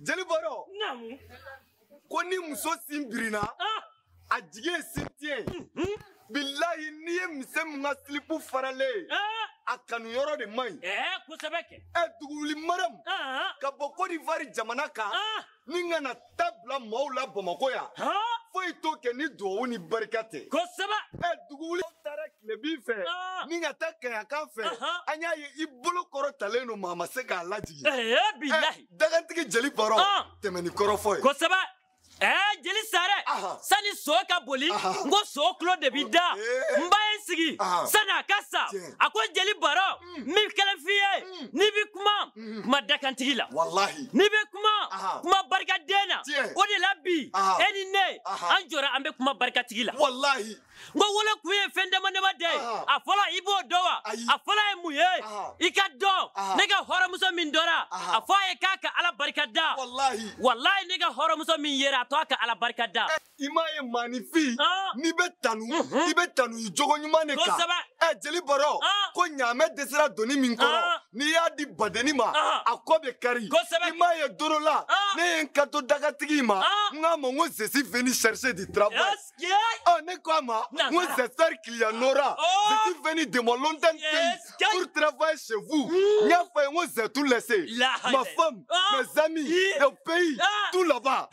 Jeli Baro. Naamu. Ko ni muso sin birinna, a jigi ye sin tiɲɛ. Bilahi n'i ye misɛn min ka silipu faralen ye, a kanu yɔrɔ de man ɲi. Kosɛbɛ kɛ. Duguli Mariam ka bɔ Côte d'Ivoire jamana kan, ni ka na ta bila maaw la Bamakɔ yan, foyi t'o kɛ ni duwawu ni barika tɛ. Kosɛbɛ. Duguli taara tilebin fɛ, ni ka taa Kaɲakan fɛ, an y'a ye i bolo kɔrɔ talen don, maa ma se k'a lajigin. Bilahi. Dagantigi Jeli Baro, tɛmɛ ni kɔrɔfɔ ye. Kosɛbɛ. Jeli Sare, sani so ka boli, n ko so tulo de bi da. N ba ye n sigi sani a ka sa, a ko Jeli Baro, n bɛ kelen f'i ye, n'i bɛ kuma, kuma dakantigi la. Walahi. N'i bɛ kuma, kuma barikaden na. O de la bi, e ni ne, an jɔra an bɛ kuma barikatigi la. Walahi. N ko wolo kun ye fɛn dama dama de ye. A fɔlɔ i b'o dɔn wa? A fɔlɔ ye mun ye? I ka dɔn, ne ka hɔrɔnmuso min dɔnna, a fɔ a ye k'a ka Ala barika da. Walahi. Walahi ne ka hɔrɔnmuso min yera, a to a ka Ala barika da. I m'a ye maaninfin, n'i bɛ tanu, i bɛ tanu i jogo ɲuman de kan. Kosɛbɛ. Jeli Baro, ko ɲaamɛ dɛsɛra doni min kɔrɔ, n'i y'a di badenni ma, a kɔ bɛ kari. Kosɛbɛ. I m'a ye don dɔ la, ne ye n kanto dagatigi ma, n k'a ma n ko je suis venu chercher du travail. Ne ko a ma, n ko j'espère qu'il y en aura. Je suis venu de mon lointain pays pour travailler chez vous. N y'a fɔ a ye n ko j'ai tout laissé. Ma femme, mes amis, le pays, tout là-bas.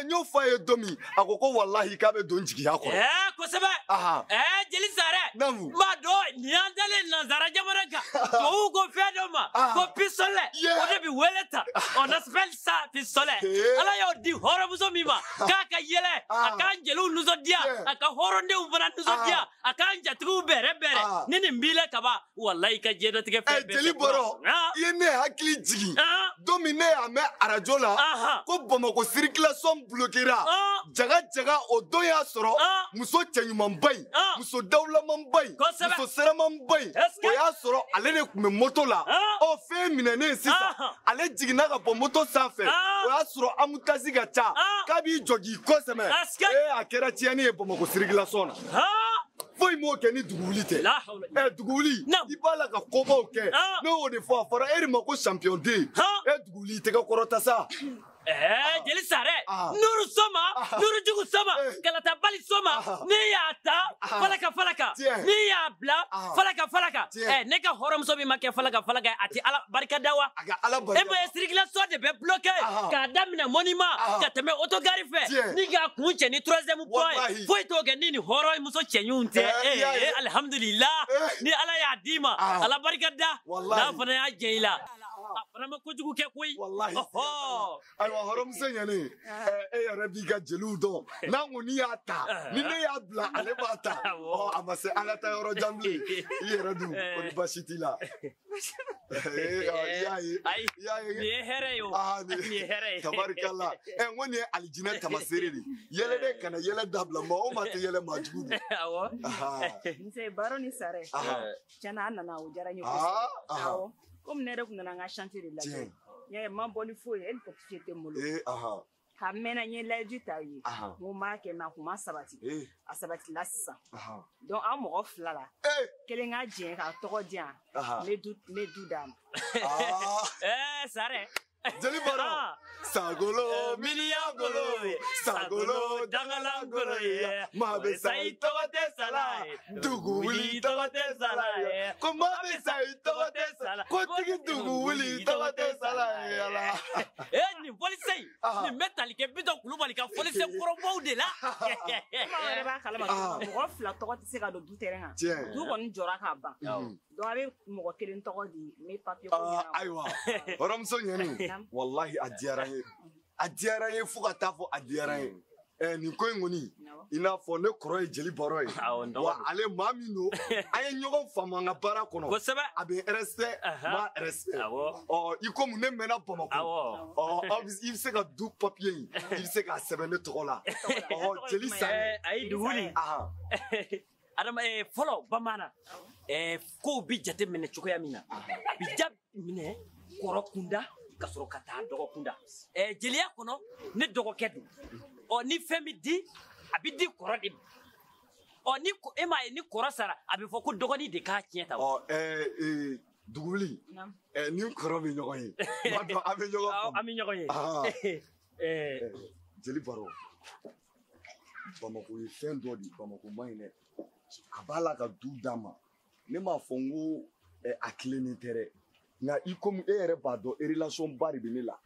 N y'o fɔ a ye don min, a ko ko walahi k'a bɛ don jigiya kɔrɔ. Kosɛbɛ. Jeli Sare, Naamu. n b'a dɔn nin y'an dalen nanzara jamana kan. Tubabuw ko fɛn dɔ ma ko pistolet, o de bi wele ta. On appelle ça pistolet. Ala y'o di hɔrɔnmuso min ma k'a ka yɛlɛ, a k'an jeliw nisɔndiya, a ka hɔrɔndenw fana nisɔndiya, a k'an jatigiw bɛrɛ bɛrɛ. Ni nin b'i la kaban, walahi i ka diɲɛlatigɛ fɛn bɛɛ. Jeli Baro, i ye ne hakili jigin. Don min ne y'a mɛn arajo la ko Bamakɔ circulation bloquera, jaga jaga o don y'a sɔrɔ muso cɛɲumanba in, muso dawulamanba in, muso siramanba in, o y'a sɔrɔ ale de tun bɛ moto la. Ɔ fɛn minɛnen sisan, ale jiginna ka bɔ moto sanfɛ, o y'a sɔrɔ embouteillage ka ca, k'a b'i jɔ k'i kɔ sɛmɛ. A kɛra tiɲɛni ye Bamakɔ circulation na. Foyi m'o kɛ ni dugu wuli tɛ. Dugu wuli, i b'a la ka kobaw kɛ. Ne y'o de fɔ, a fɔra e de ma ko champion den. Dugu wuli, tɛgɛ kɔrɔta sa. Jeli Sare, Nuru Soma, Nuru Jugu Soma, Galatabali Soma, n'i y'a ta, falaka falaka, n'i y'a bila, falaka falaka. Ne ka hɔrɔnmuso min ma kɛ falaka falaka, a ti Ala barika da wa? E ma ye circulation de bɛ bloqué k'a daminɛ monument ka tɛmɛ autogare fɛ, ni k'a kun cɛ ni troisième point ye. Foyi t'o kɛ ni nin hɔrɔnmuso cɛɲinw tɛ. Alihamudulila, ni Ala y'a d'i ma, Ala barika da, n'a fana y'a jɛ i la. A fana ma kojugu kɛ koyi. Walahi. Ayiwa hɔrɔnmuso ɲɛnen, e yɛrɛ b'i ka jeliw dɔn. N'an kɔni y'a ta, ni ne y'a bila, ale b'a ta. A ma se an ka taa yɔrɔ jan bilen. I yɛrɛ dun, o ni baasi t'i la. I y'a ye. Ayi, nin ye hɛrɛ ye o. Nin ye hɛrɛ ye. Tabarikala. N ko nin ye alijinɛ tamaseere de ye. Yɛlɛ de kana yɛlɛ dabila, maa o maa tɛ yɛlɛ maa jugu don. Awɔ. Nse Baro ni Sare. Tiɲɛna an nana, o diyara n ye kosɛbɛ. Awɔ. Komi ne yɛrɛ tun nana n ka chantier de lajɛ. N y'a ye n ma bɔ ni foyi ye, hali papier tɛ n bolo. Ka mɛnna n ye layidu ta ye. N ko n b'a kɛ, mais a kun ma sabati. A sabatila sisan. Donc an mɔgɔ fila la, kelen ka jɛn k'a tɔgɔ di yan, n bɛ du d'a ma. Sare. Jeli Baro, Sagolo miliyangolo, Sagolo dangalangolo ye, maa bɛ sa i tɔgɔ tɛ sa la, dugu wuli tɔgɔ tɛ sa la ye, ko maa bɛ sa i tɔgɔ tɛ sa la, ko tigi dugu wuli tɔgɔ tɛ sa la ye ala. Nin fɔlisen in, nin bɛ tali kɛ Bitɔn Kulubali ka fɔlisen kɔrɔbaw de la. Komi aw yɛrɛ b'a kalama, mɔgɔ fila tɔgɔ tɛ se ka don du terrain kan. Du kɔni jɔra k'a ban. Donc a bɛ mɔgɔ kelen tɔgɔ di, n bɛ papier ko ɲɛnabɔ. Ayiwa, hɔrɔnmuso ɲɛni, walahi a diyara n ye. A diyara n ye fo ka taa fɔ a diyara n ye. Nin ko in kɔni, i n'a fɔ ne kɔrɔ ye Jeli Baro ye. Wa ale maa min don, an ye ɲɔgɔn faamu an ka baara kɔnɔ. Kosɛbɛ. A bɛ respect, n b'a respect. Ɔ, i komi ne mɛnna Bamakɔ. Ɔ, aw bɛ, i bɛ se ka du papier in, i bɛ se k'a sɛbɛn ne tɔgɔ la. Ɔ, Jeli Sare. Ayi, Duguli. Adama, fɔlɔ bamanan, kow bi jate minɛ cogoya min na, bi ja minɛ kɔrɔ kunda ka sɔrɔ ka taa dɔgɔ kunda. Jeliya kɔnɔ, ne dɔgɔkɛ don. Ɔ, ni fɛn bɛ di, a bɛ di kɔrɔ de ma. Ɔ, ni e m'a ye ni kɔrɔ sara, a bɛ fɔ ko dɔgɔnin de k'a tiɲɛ ta. Ɔ, Duguli ni kɔrɔ bɛ ɲɔgɔn ye. N b'a dɔn an bɛ ɲɔgɔn faamu. An bɛ ɲɔgɔn ye. Jeli Baro, Bamakɔ ye fɛn dɔ de, Bamakɔ man ɲi dɛ. A b'a la ka du d'a ma. Ne m'a fɔ n ko a tilennen tɛ dɛ. Nka i komi e yɛrɛ b'a dɔn relation ba de bɛ ne la.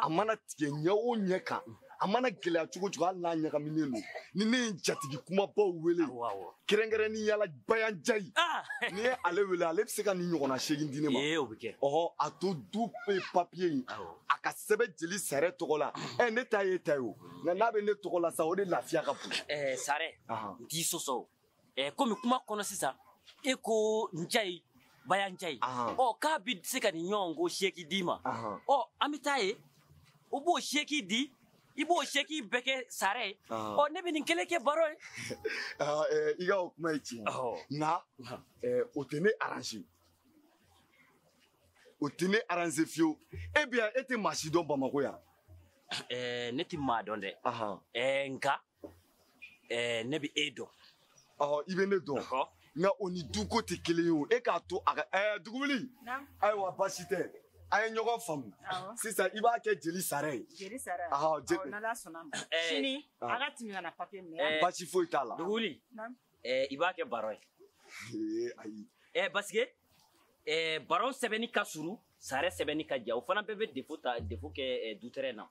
A mana tigɛ ɲɛ o ɲɛ kan, a mana gɛlɛya cogo cogo, hali n'a ɲagaminen don, ni ne ye jatigi kumabaw wele, kɛrɛnkɛrɛnnenya la Bayan Jayi, n'i ye ale wele, ale bɛ se ka nin ɲɔgɔnna 8 di ne ma. O bɛ kɛ. Ɔhɔ, a to du papiye in, a ka sɛbɛn Jeli Sarɛ tɔgɔ la. Ne ta ye ta ye o, nka n'a bɛ ne tɔgɔ la sa, o de lafiya ka bon. Sarɛ, n t'i sɔsɔ o. Komi kuma kɔnɔ sisan, e ko Njayi, Bayan Jayi, ɔ k'a bɛ se ka nin ɲɔgɔn ko 8 d'i ma. Ɔ an bɛ taa yen, o b'o 8 di. I b'o 8 bɛɛ kɛ Sarɛ ye. Ɔ ne bɛ nin kelen kɛ Baro ye. I ka o kuma ye tiɲɛ ye. Nka o tɛ ne arranger. O tɛ ne arranger fiyewu. E bɛ yan, e tɛ maa si dɔn Bamakɔ yan. Ne tɛ maa dɔn dɛ. Nka ne bɛ e dɔn. I bɛ ne dɔn. Nka o ni duko tɛ kelen ye o. E k'a to a ka Duguli. Ayiwa baasi tɛ. An ye ɲɔgɔn faamu. Sisan i b'a kɛ Jeli Sarɛ ye. Jeli Sarɛ. N'Ala sɔnna ma. Sini a ka tɛmɛ ka na papiye minɛ. Baasi foyi t'a la. Duguli. I b'a kɛ Baro ye. Ayi. Parce que Baro sɛbɛnni ka surun, Sarɛ sɛbɛnni ka jan. O fana bɛɛ bɛ défaut ta, défaut kɛ dutɛrɛn na.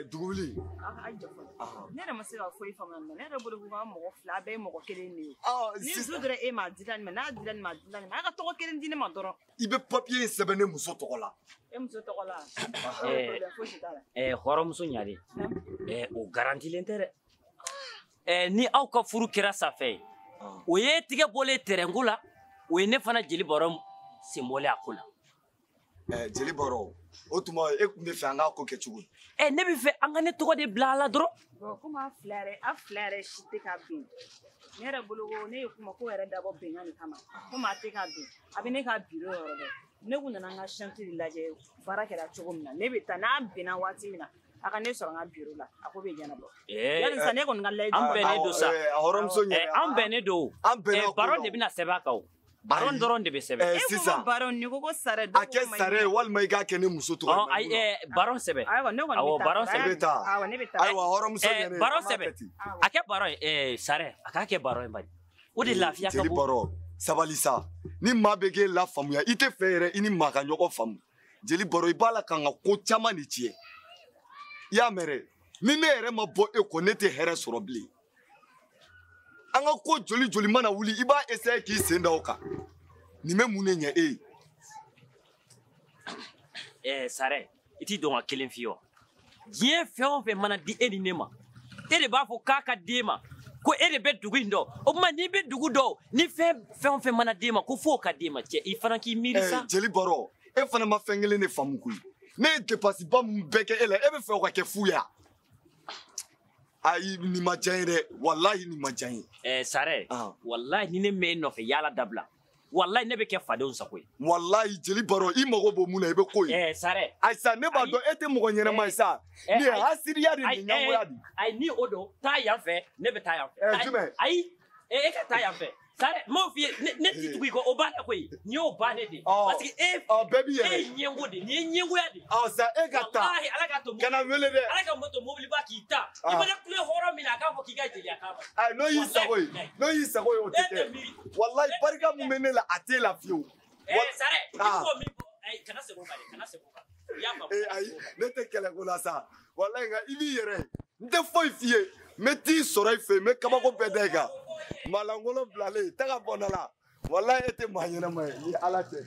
Duguli. A jɔ fɔlɔ. Ne yɛrɛ ma se ka foyi faamuya nin na. Ne yɛrɛ bolo ko ka mɔgɔ 2 bɛɛ ye mɔgɔ kelen de ye. Ni du dɔrɔn e ma dila nin ma, n'a dila nin ma, a dila nin ma, a ka tɔgɔ kelen di ne ma dɔrɔn. I bɛ papiye in sɛbɛn ne muso tɔgɔ la. E muso tɔgɔ la. Fosi t'a la. Hɔrɔnmuso ɲalen. O garantilen tɛ dɛ. Ni aw ka furu kɛra sanfɛ ye, o ye tigɛ bɔlen tɛrɛnko la, o ye ne fana Jeli Baro sen bɔlen a ko la. Jeli Baro, o tuma e tun bɛ fɛ an k'a ko kɛ cogo di? Ne bɛ fɛ an ka ne tɔgɔ de bila a la dɔrɔn. Bon, komi a fila yɛrɛ si tɛ ka bɛn. Ne yɛrɛ bolo ko ne ye kuma ko yɛrɛ dabɔ bɛnkan de kama. Komi a tɛ ka bɛn, a bɛ ne ka biro yɔrɔ dɛ. Ne kun nana n ka chantier de lajɛ baara kɛra cogo min na. Ne bɛ taa n'a bɛnna waati min na, a ka ne sɔrɔ n ka biro la, a ko bɛ ɲɛnabɔ. Yanni sisan ne kɔni ka layidu. An bɛnnen don sa. Hɔrɔnmuso ɲɛna. An bɛnnen don. An bɛnna. Baro de bɛna sɛbɛn a kan o. Baron dɔrɔn de bɛ sɛbɛn. Sisan. Baron ni ko ko Sarɛ. A kɛ Sarɛ ye walima i k'a kɛ ne muso tɔgɔ ye. Ayi, Baron sɛbɛn. Ayiwa ne kɔni bɛ taa. Baron sɛbɛn. I bɛ taa. Awɔ ne bɛ taa. Ayiwa hɔrɔnmuso ɲɛna. Baron sɛbɛn. A kɛ Baron ye, Sarɛ, a k'a kɛ Baron ye bani. O de lafiya ka bon. Jeli Baro, sabali sa. Ni maa bɛ k'e la faamuya, i tɛ fɛ yɛrɛ i ni maa ka ɲɔgɔn faamu. Jeli Baro, i b'a la ka n ka ko caman de tiɲɛ. I y'a mɛn dɛ. Ni ne yɛrɛ ma bɔ e kɔ, ne tɛ hɛrɛ sɔrɔ bilen. An ka ko joli joli mana wuli, i b'a essayer k'i sen da o kan. Nin bɛ mun de ɲɛ e ye? Sarɛ, i t'i dɔn ka kelen f'i ye wa? Diɲɛ fɛn o fɛn mana di e ni ne ma, e de b'a fɔ k'a ka di e ma, ko e de bɛ dugu in dɔn. O tuma n'i bɛ dugu dɔn, ni fɛn o fɛn mana di e ma, ko f'o ka di e ma. Cɛ, i fana k'i miiri sa. Jeli Baro, e fana ma fɛn kelen de faamu koyi. Ne ye dépense ba mun bɛɛ kɛ e la, e bɛ fɛ o ka kɛ fu ye wa? Ayi, nin ma diya n ye dɛ. Walahi nin ma diya n ye. Sarɛ, walahi ni ne m'e nɔfɛ yaala dabila, walahi ne bɛ kɛ fadenw sago ye. Walahi Jeli Baro, i mago b'o mun na, i bɛ k'o ye. Sarɛ. Ayi sa, ne b'a dɔn e tɛ mɔgɔ ɲɛnama ye sa. Nin ye hasiriya de nin ɲɛngoya de. Ayi, ni o don, taa yan fɛ, ne bɛ taa yan fɛ. Jumɛn? Ayi, e ka taa yan fɛ. Sarɛ, n m'o f'i ye, ne ti tugu i kɔ, o banna koyi. Nin y'o bannen de ye. Parce que e bɛɛ b'i yɛrɛ. E ye ɲɛngo de ye, nin ye ɲɛngoya de ye. Sa e ka taa. Walahi Ala k'a to. Kana n wele dɛ. Ala ka moto mobiliba k'i ta. I mana kule hɔrɔn min na, a k'a fɔ k'i ka jeliya k'a ma. Ayi, n'o y'i sago ye, n'o y'i sago ye, o tɛ kɛ. Walahi barika mun bɛ ne la, a t'e la fiyewu. Sarɛ, i b'o min fɔ, ayi, kana segin o kan dɛ, kana segin o kan. I y'a faamu. Ayi, ne tɛ kɛlɛko la sa. Walahi nka i b'i yɛrɛ ye. N tɛ foyi f'i ye. N bɛ t'i sɔrɔ i fɛ yen, n bɛ kabako bɛɛ da i kan. Malankolon bilalen, taga bɔ n da la. Walahi e tɛ maa ɲɛnama ye, ni Ala cɛ.